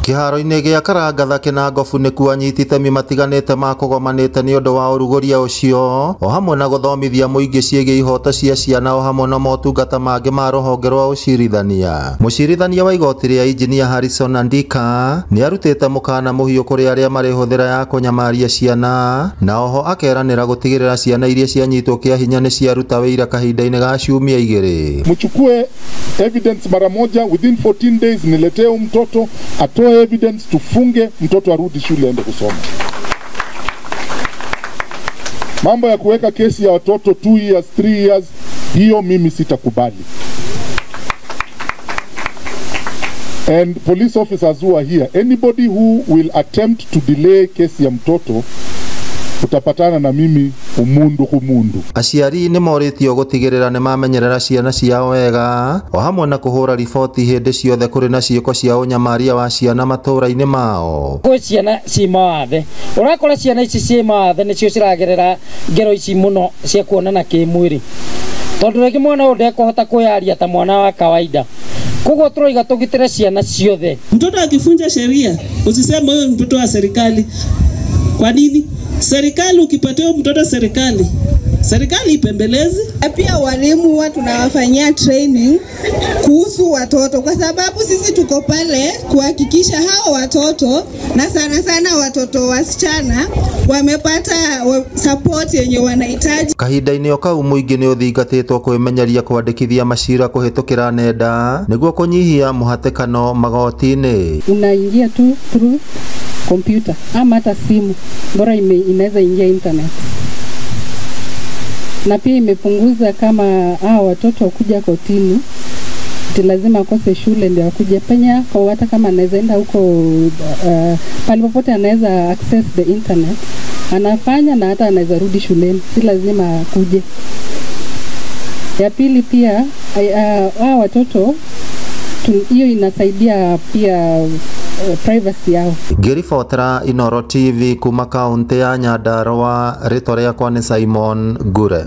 Kĩharo-inĩ gĩa Karangatha Kĩnangobu nĩkuo anyiti itemi matiganĩte makũgomanĩte nĩ ũndũ wa ũrugũria ũcio o hamwe na gũthomithia mũingĩ ciĩgiĩ ihoto cia ciana o hamwe na motungata mangĩ ma rũhonge rwa ũcirithania. Mũcirithania wa igoti rĩa Injinia Harrison Andika nĩ arutĩte mũkana mũhiũ kũrĩ arĩa marĩ hũthĩra ya kũnyamaria ciana na oho akeranĩra gũtigĩrĩra ciana iria cianyitwo kĩa hinya nĩ ciaruta wĩira kahinda-inĩ ga ciumia igĩrĩ. Mchukue evidence mara moja within 14 days, niletee mtoto atoe evidence, tufunge mtoto arudi shule aende kusoma. Mambo ya kuweka kesi ya watoto 2 years 3 years, hiyo mimi sitakubali. And police officers who are here, anybody who will attempt to delay kesi ya mtoto, utapatana na mimi umundu kumundu. Aciari nĩ morĩtio gũtigĩrĩra nĩ mamenyerera ciana ciao wega o hamwe na kũhũra riboti hĩndĩ ciothe kũrĩ na ciĩko cia ũnyamaria wa ciana matũũra-inĩ mao. Gwĩ ciana ci mawathe, ũrakora ciana ici ci mawathe nĩcio ciragerera ngero ici mũno cia kuonana kĩmwĩrĩ, tondũ rĩngĩ mwana ũyũ ndekũhota kwĩyaria ta mwana wa kawaida. Koguo tũroiga tũgitĩre ciana ciothe. Mtoto akifunja sheria usiseme huyo mtoto wa serikali. Kwa nini? Serikali ukipatia mtoto serikali, serikali ipembelezi. Pia walimu huwa tunawafanyia training kuhusu watoto, kwa sababu sisi tuko pale kuhakikisha hao watoto na sana sana watoto wasichana wamepata support yenye wanahitaji. Kahinda-inĩ o kau mũingĩ nĩ ũthingatĩtwo kwĩmenyeria kwandĩkithia macira kũhĩtũkĩra nenda nĩguo kũnyihia mũhatĩkano magoti-inĩ. Unaingia tu through computer ama hata simu, bora inaweza ingia internet. Na pia imepunguza kama hao watoto kuja kotini, lazima akose shule ndio akuje penya kwa, hata kama anaweza enda huko pale popote anaweza access the internet, anafanya na hata anaweza rudi shuleni, si lazima akuje. Ya pili pia hao watoto hiyo inasaidia pia privacy yao. Ngĩribotera Inooro TV kuma kaunti ya Nyandarua, rĩtwa rĩakwa nĩ Simon Ngure.